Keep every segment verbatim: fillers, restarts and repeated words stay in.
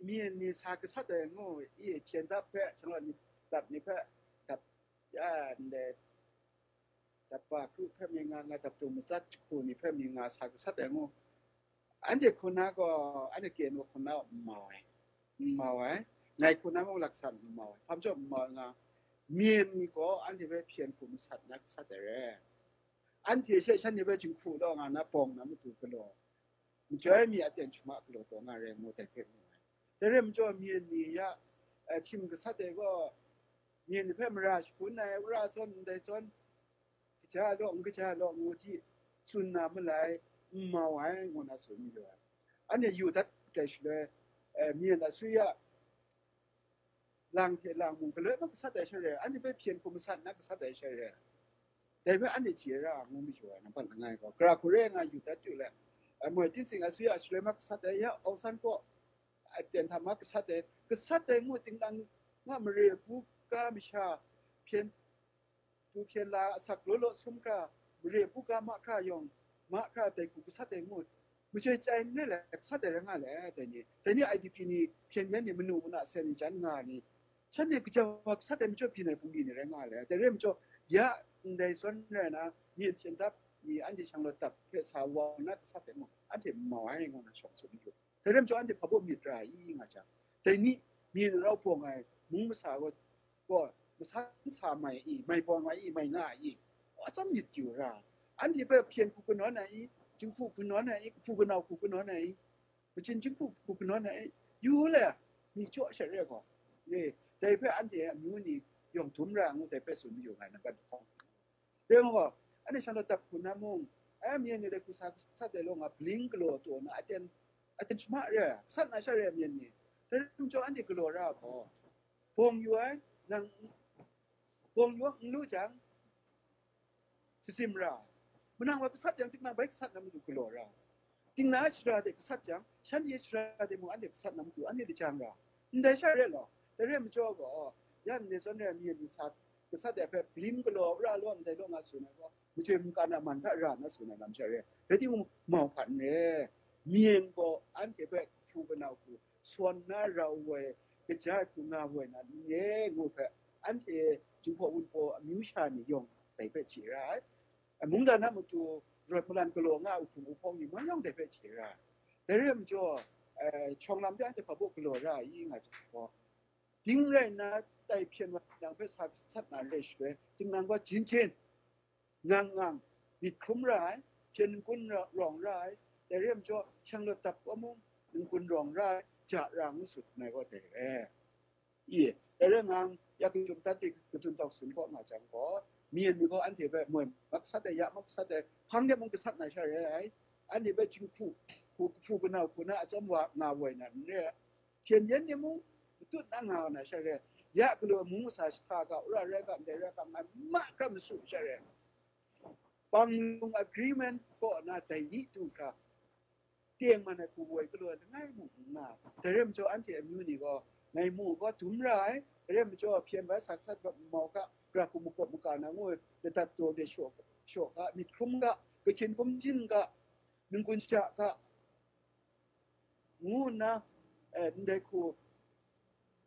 Myen ni sa gasat ai ngu i, hpyen dap hpe, shanglawt ni, dap ni hpe, dap ya ndai, dap ba kru hpe mi nga, nga dap tung matsat jahku ni hpe mi nga sa gasat ai ngu. Anhte hku na gaw, anhte kyen wa hku na n mau ai, n mau ai. Ngai hku na mung laksan n mau ai. Hpa majaw n mau ai nga, myen ni gaw anhte hpe hpyen hku masat na gasat ai re. Anhte she shanhte hpe jinghku law nga na bawng na matu galaw, majoi mi aten shama galaw taw nga re ngu dai hpe mu ai. Dai re majaw, myen ni ya, eh, htim gasat ai gaw, myen ni hpe mara shagun ai, wora zawn ndai zawn, kaja law, n kaja law ngu hti tsun na malai, n mau ai, ngu na tsun mayu ai. Anhte yu dat dai shaloi, eh, myen asuya lang hte lang mung galoi ma gasat ai sha re, anhte hpe hpyen hku masat na gasat ai sha re, dai hpe anhte chye ra ngu mayu ai, nampat langai gaw, gara hku re nga yu dat yu let, eh, moi tintsing asuya shaloi ma gasat ai, ya, Aung San kaw aten hta ma gasat ai, gasat ai ngu, tinglang nga mare bu ga masha hpyen du hpyen la asak law law sum hkra, mare bu ga mahkra yawng, mahkra dai hku gasat ai ngu, majoi chyai n re le, gasat ai rai nga le, dai ni, dai ni I D P ni, hpyen yan ni, manu mana sen ni, jan nga ni, shanhte kaja wa gasat ai majaw byin ai bungli ni rai nga le, dai re majaw, ya ndai zawn rai na, myen hpyen dap ni, anhte shanglawt dap hpe sa wa na gasat ai ngu, anhte n mau ai, ngu na shawng tsun yu. Dai rai majaw, anhte hpa baw myit ra i nga jang, dai ni, myen rau bawng ai mung masa gaw, gaw masan sa mai i, mai bawng ai i, mai nga ai i, atsam myit yu ra, anhte hpe hpyen hku kanawn ai i, jinghku kanawn ai i, kahpu kanau hku kanawn ai i, machin jinghku hku kanawn ai i, yu le, mi jaw sha re gaw, e, dai hpe anhte amyu ni yawng dum ra ngu, dai hpe tsun mayu nga ai, nampat lahkawng. Rai nga gaw, anhte shanglawt dap hku na mung, ai myen ni dai hku sa gasat ai law nga, bling galaw taw na, aten, aten shama re, gasat na sha re myen ni. Dai rai majaw, anhte galaw ra gaw, bawng yu ai, nang, bawng yu ai n lu jang, shazim ra ai. Manang wa gasat jang, tinang bai gasat na matu galaw ra ai. Tinang shara de gasat jang, shanhte shara de mung anhte gasat na matu anhte lajang ra ai. Ndai sha re law, dai re majaw gaw, ya ndai zawn re ai myen ni sa gasat ai hpe bling galaw ra law, ndai law nga tsun ai gaw, majoi mungkan a man hta ra na tsun ai lam sha re. Rai timung, mau hpat n re. Myen gaw anhte hpe kahpu kanau hku sawn na rau woi, kaja hku nga woi na n re ngu hpe, anhte Jinghpaw Wunpawng amyu sha ni yawng dai hpe chye ra ai. Mungdan a matu rawt malan galaw nga ai uhpung uhpawng ni ma yawng dai hpe chye ra ai. Dai re majaw, eh, shawng lam de anhte hpa baw galaw ra ai i nga jang gaw, ding rai nna, tai hpyen wa nang hpe sa gasat na re shaloi, tinang gaw jin jin, ngang ngang, myit hkrum ra ai, hpyen n-gun ra-, rawng ra ai, dai re majaw, shanglawt dap wa mung, n-gun rawng ra ai, ja ra ngu sut nngai gaw dai re. I, dai re ngang, ya kachyum dat de kadun tawk sun kaw nga jang gaw, myen ni gaw anhte hpe moi ma gasat ai, ya ma gasat ai, hpang de mung gasat na sha re ai, anhte hpe jinghku, hku, hku kanau hku na atsawm wa nga woi na n re ai, hpyen yan ni mung matut na nga na sha re ai, ya galaw mung masa shahta ga, wora rai ga, ndai rai ga, ngai ma hkra masu sha re ai. Panglung agreement kaw na dai ni du hkra, tengman ai hku woi galaw ai langai mung n nga. Dai rai majaw, anhte amyu ni gaw, ngai mu gaw dum ra ai, dai rai majaw, hpyen bai sa gasat mau ga, gara hku makawp maga na ngu ai, ladat daw de shaw, shaw ga, myit hkrum ga, kahkyin hkumjin ga, n-gun sha ga, ngu nna, eh, ndai hku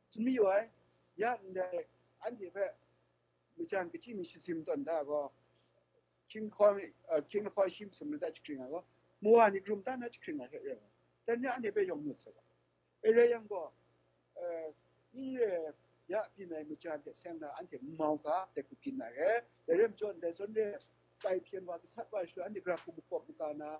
tsun mayu ai, ya ndai anhte hpe majan kachyi mi shazim tawn da gaw, hkying lahkawng, eh, hkying lahkawng shi masum ni hta jahkring ai gaw, mawa ni rum da na jahkring ai hte rau, dan ni anhte hpe yawng ngut sai gaw, e rai yang gaw, eh, ning re ya byin ai majan hte seng na anhte n mau ga, dai hku byin na re, dai rai majaw ndai zawn re, tai hpyen wa gasat wa shaloi anhte gara hku makawp maga na,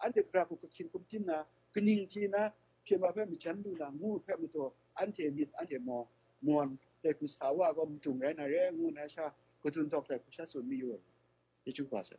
anhte gara hku kahkyin hkum tin na, kaning hti na, hpyen wa hpe majan lu na ngu hpe matu, anhte myit anhte maw, mawn, dai hku sa wa gaw madung rai na re, ngu na sha, kadun tawk dai hku sha tsun mayu ai. Chyeju kaba sai.